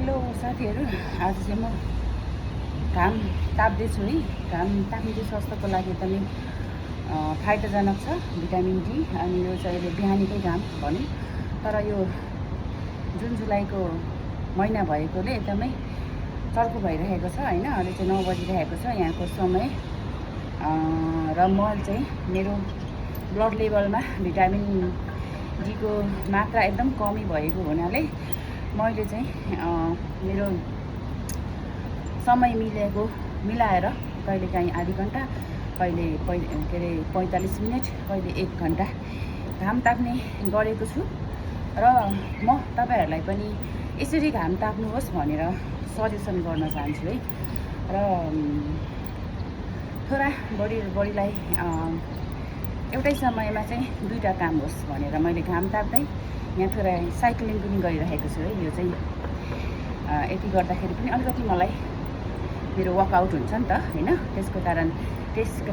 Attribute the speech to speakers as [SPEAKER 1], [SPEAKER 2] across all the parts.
[SPEAKER 1] Hello साथीहरू, आज चाहिँ म घाम ताप्दैछु है। घाम ताप्नु चाहिँ स्वास्थ्यको लागि एकदमै फाइदाजनक छ, भिटामिन डी। अनि यो चाहिँ अहिले बिहानीकै घाम भनौँ, तर यो जुन जुलाईको महिना भएकोले एकदमै चर्को भइरहेको छ होइन। अहिले चाहिँ 9 बजिरहेको छ यहाँको समय। र म चाहिँ मेरो ब्लड लेभलमा भिटामिन डीको मात्रा एकदम कमी भएको हुनाले मैले चाहिँ मेरो समय मिलाएर कहिलेकाहीँ आधी घन्टा, कहिले 45 मिनट, कहिले 1 घन्टा घाम ताप्ने गरेको छु। र म तपाईँहरूलाई पनि यसरी घाम ताप्नुहोस् भनेर सजेसन गर्न चाहन्छु है। र थोडा बढीलाई एउटै समयमा चाहिँ 2टा काम होस् भनेर मैले घाम ताप्दै यहाँ थोडा साइक्लिङ पनि गरिरहेको छु है। यो चाहिँ यति गर्दाखेरि पनि अलिकति मलाई मेरो वर्कआउट हुन्छ नि त होइन। त्यसको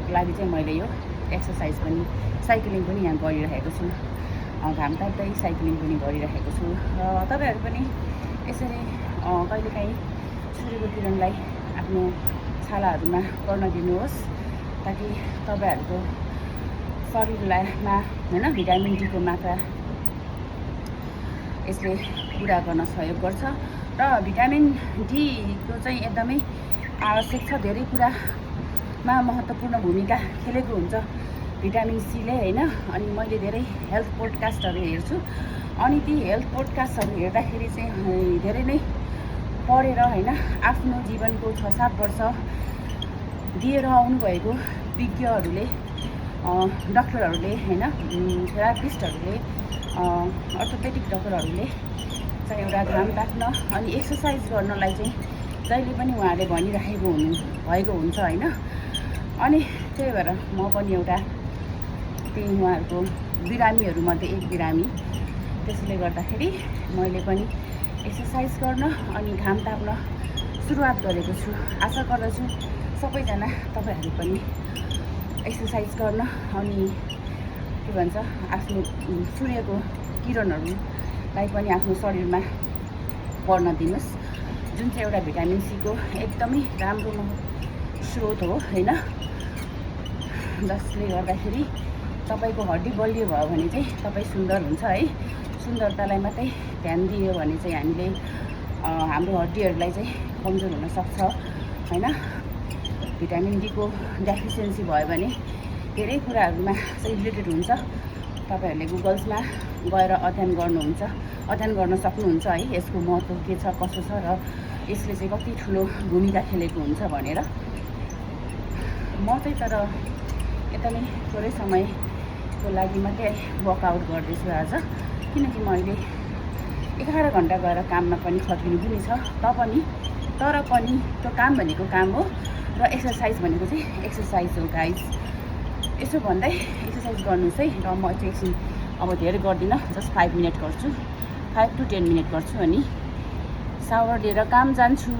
[SPEAKER 1] लागि चाहिँ मैले यो एक्सर्साइज पनि, साइक्लिङ पनि यहाँ गरिरहेको छु। घाम ताप्दै साइक्लिङ पनि गरिरहेको छु। र तपाईँहरू पनि यसरी कहिलेकाहीँ सूर्यको किरणलाई आफ्नो छालाहरूमा पर्न दिनुहोस्, ताकि तपाईँहरूको शरीरमा होइन भिटामिन डीको मात्रा यसले पुरा गर्न सहयोग गर्छ। र भिटामिन डीको चाहिँ एकदमै आवश्यक छ, धेरै कुरामा महत्त्वपूर्ण भूमिका खेलेको हुन्छ भिटामिन सीले होइन। अनि मैले धेरै हेल्थ पोडकास्टहरू हेर्छु, अनि ती हेल्थ पोडकास्टहरू हेर्दाखेरि चाहिँ धेरै नै पढेर होइन, आफ्नो जीवनको 6-7 वर्ष दिएर आउनुभएको विज्ञहरूले, डक्टरहरूले होइन, थेरापिस्टहरूले, अर्थोपेडिक डक्टरहरूले चाहिँ एउटा घाम ताप्न अनि एक्सर्साइज गर्नलाई चाहिँ जहिले पनि उहाँहरूले भनिरहेको भएको हुन्छ होइन। अनि त्यही भएर म पनि एउटा त्यही उहाँहरूको बिरामीहरूमध्ये एक बिरामी। त्यसले गर्दाखेरि मैले पनि एक्सर्साइज गर्न अनि घाम ताप्न सुरुवात गरेको छु। आशा गर्दछु सबैजना तपाईँहरू पनि एक्सर्साइज गर्न अनि के भन्छ आफ्नो सूर्यको किरणहरूलाई पनि आफ्नो शरीरमा पर्न दिनुहोस्, जुन चाहिँ एउटा भिटामिन सीको एकदमै राम्रो स्रोत हो होइन। जसले गर्दाखेरि तपाईँको हड्डी बलियो भयो भने चाहिँ तपाईँ सुन्दर हुन्छ है। सुन्दरतालाई मात्रै ध्यान दियो भने चाहिँ हामीले हाम्रो हड्डीहरूलाई चाहिँ कमजोर हुनसक्छ होइन। भिटामिन डीको डेफिसियन्सी भयो भने धेरै कुराहरूमा चाहिँ रिलेटेड हुन्छ। तपाईँहरूले गुगल्समा गएर अध्ययन गर्न सक्नुहुन्छ है, यसको महत्त्व के छ, कसो छ, र यसले चाहिँ कति ठुलो भूमिका खेलेको हुन्छ भनेर। म चाहिँ तर एकदमै थोरै समयको लागि मात्रै वर्कआउट गर्दैछु आज, किनकि मैले 11 घन्टा गएर काममा पनि खटिनु पनि छ। तर पनि त्यो काम भनेको काम हो र एक्सर्साइज भनेको चाहिँ एक्सर्साइज हो गाइज। यसो भन्दै एक्सर्साइज गर्नुहोस् है। र म चाहिँ एकछिन अब धेरै गर्दिनँ, जस्ट 5 मिनट गर्छु, 5 to 10 मिनट गर्छु, अनि सावर लिएर काम जान्छु।